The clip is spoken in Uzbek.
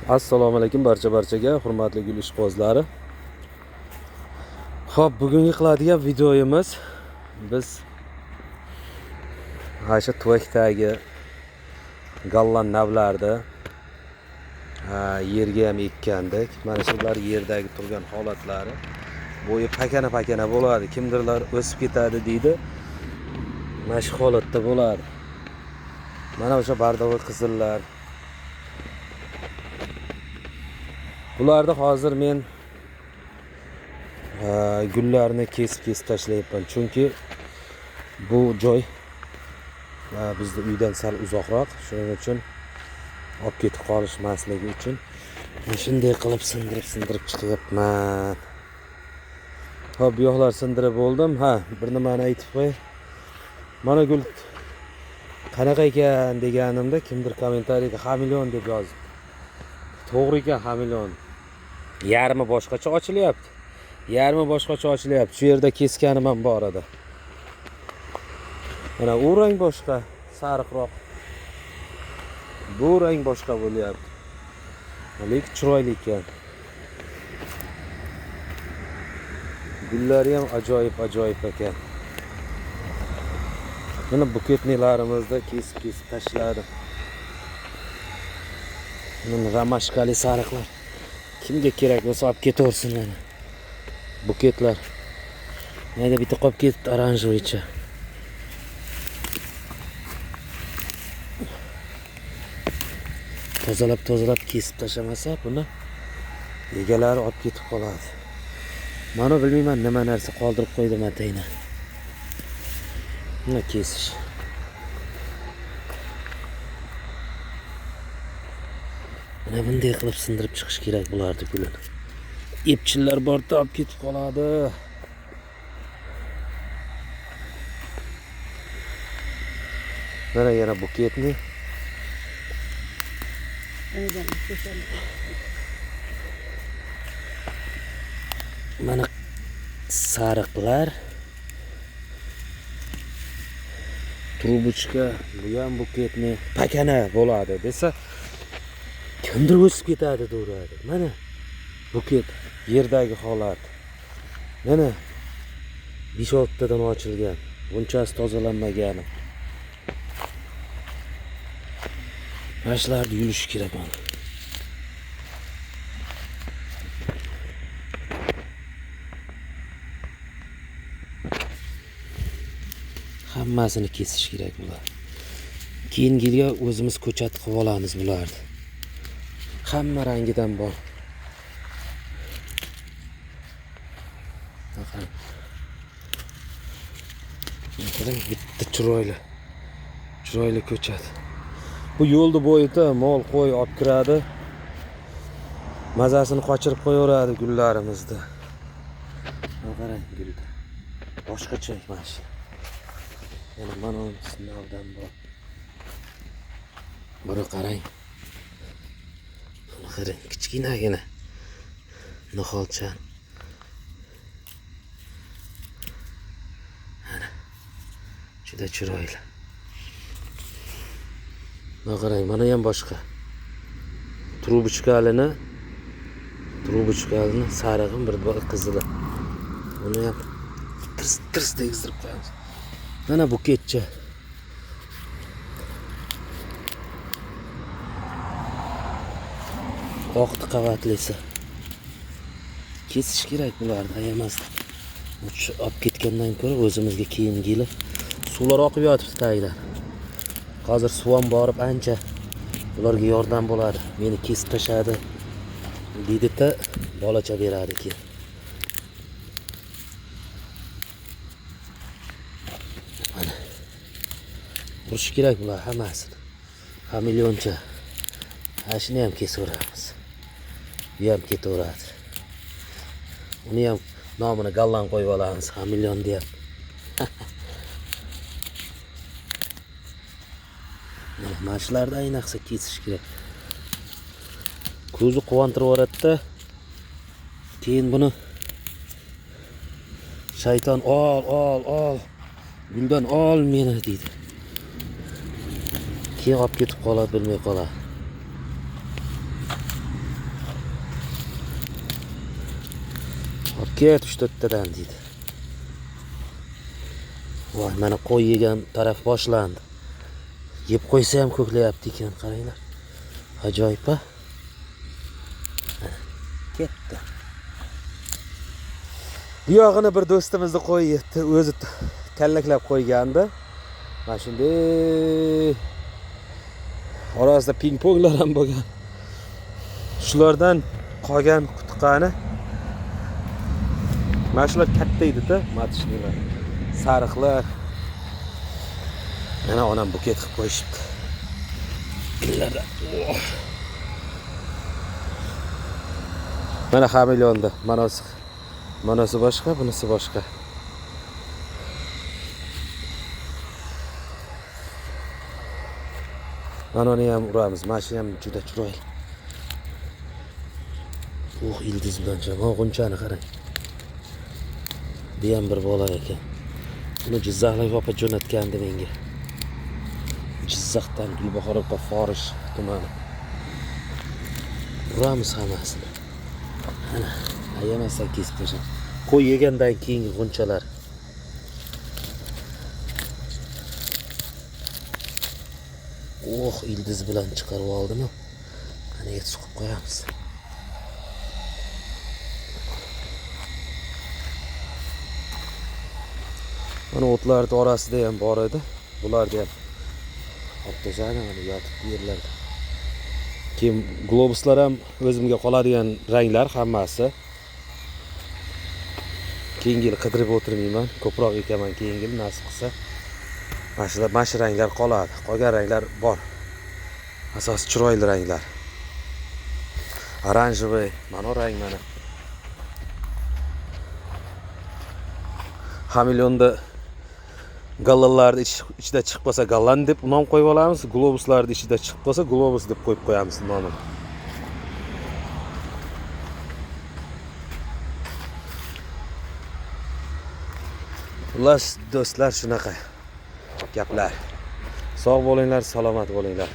Assalomu alaykum barchaga hurmatli gul ishqibozlari. Xo'p, bugungi qiladigan videomiz biz ana shu tuvakdagi golland navlarni yerga ham ekkandik. Mana shular yerdagi turgan holatlari bo'yi pakana-pakana bo'ladi. Kimdirlar o'sib ketadi deydi. Mana shu holatda bo'ladi. Mana o'sha bardavoy qizillar. Bularni hozir men gullarni kesib tashlayapman. Chunki bu joy bizni uydan sal uzoqroq. Shuning uchun olib ketib qolishmasligi uchun shunday qilib sindirib chiqyapman. Xo'p, bu yoqlar sindirib bo'ldim. Ha, bir nimani aytib qo'y. Mana gul qanaqa ekan deganimda kimdir kommentariyada xameleon deb yozdi. To'g'ri ekan, xameleon. Yarmi boshqacha ochilyapti. Yarmi boshqacha ochilyapti. Shu yerda keskanim ham bor edi. Mana u rang boshqa, sariqroq. Bu rang boshqa bo'lyapti. Lekin chiroyli ekan. Gullari ham ajoyib ekan. Mana buketnilarimizda kesib tashladim. Mana romashkali sariqlar. Kimga kerak bo'lsa olib ketaversin mana. Buketlar. Mayda bitta qolib ketdi oranjeviycha. Tozalab kesib tashlamasa buni egalari olib ketib qoladi. Mana bilmayman nima narsa qoldirib qo'ydim atayna. Buni kesish. Mana bunday qilib sindirib chiqish kerak bularni gulini. Epchillar borda olib ketib qoladi. Mana yana buketni. Mana sariqlar. Trubuchka, bu ham buketni pakana bo'ladi desa kimdir o'sib ketadi deveradi. Mana buket yerdagi holat. Mana 5-6 tadan ochilgan. Bunchasi tozalanmagani. Mana shularni yulish kerak mana. Hammasini kesish kerak bular. Keyingi yilga o'zimiz ko'chat qilib olamiz bularni. Hamma rangidan bor. Qarang, bitta chiroyli ko'chat. Bu yo'lni bo'yida mol qo'y olib kiradi. Mazasini qochirib qo'yaveradi gullarimizni. Qarang gulni. Boshqacha mana shu. Yana mana sinavdan bor. Buni qarang. Buni qarang, kichkinagina niholcha. Mana juda chiroyli. Mana qarang, mana ham boshqa. Trubuchkalini sarig'i bir qizili. Buni ham tirs degizdirib qo'yamiz. Mana buketcha. Oq qavatlisi. Kesish kerak bularni ayamasdan. Olib ketgandan ko'ra o'zimizga keyingi yili suvlar oqib yotibdi tagidan. Hozir suv ham borib ancha bularga yordam bo'ladi. Meni kesib tashladi deydi-da, bolacha beradi keyin. Mana urish kerak bular hammasini. Xameleoncha. Ha, shuni ham kesaveramiz. Bu ham ketaveradi. Uni ham nomini golland qo'yib olamiz, xameleon deyap. Mana shularni ayniqsa kesish kerak. Ko'zi quvontirib yuboradi-da. Keyin buni shayton ol, guldan ol meni deydi. Keyin olib ketib qoladi, bilmay qoladi. Ket 3-4tadan deydi. Voy, mana qo'y yegan taraf boshlandi. Yeb qo'ysa ham ko'klayapti ekan, qaranglar. Ajoyib a? Ketdi. Bu yog'ini bir do'stimizni qo'y yetdi, o'zi kallaklab qo'ygandi. Mana shunday orasida ping-ponglar ham bo'lgan. Shulardan qolgan qutqani mana shular katta edi-da, matishnilar, sariqlar. Mana onam buket qilib qo'yishibdi. Gullarda. Oh. Mana xameleonda manasi boshqa, bunisi boshqa. Mana uni ham uramiz. Mana shu ham juda chiroyli. Oh, ildiz bilan jamon g'unchani qarang. Bu ham bir bola ekan. Buni Jizzaxlik opa jo'natgandi menga. Jizzaxdan Gulbahor opa, Forish tumani. Uramiz hammasini. Ana, ayamasdan kesib tashlab. Qo'y yegandan keyingi g'unchalar. Oh, ildiz bilan chiqarib oldimi? Ana et suqib qo'yamiz. Mana o'tlarning orasida ham bor edi. Bularni ham olib tashladim, mana yotibdi yerlarda. Keyin globuslar ham o'zimga qoladigan ranglar hammasi. Keyingi yil qidirib o'tirmayman, ko'proq ekaman keyingi yil nasib qilsa. Mana shu ranglar qoladi. Qolgan ranglar bor. Asosiy chiroyli ranglar. Oranjevый, mana rang mana. Xameleonda gallallarni ichida chiqib qolsa gallan deb nom qo'yib olamiz, globuslarni ichida chiqib qolsa globus deb qo'yib qo'yamiz nomini. Xullas do'stlar, shunaqa gaplar. Sog' bo'linglar, salomat bo'linglar.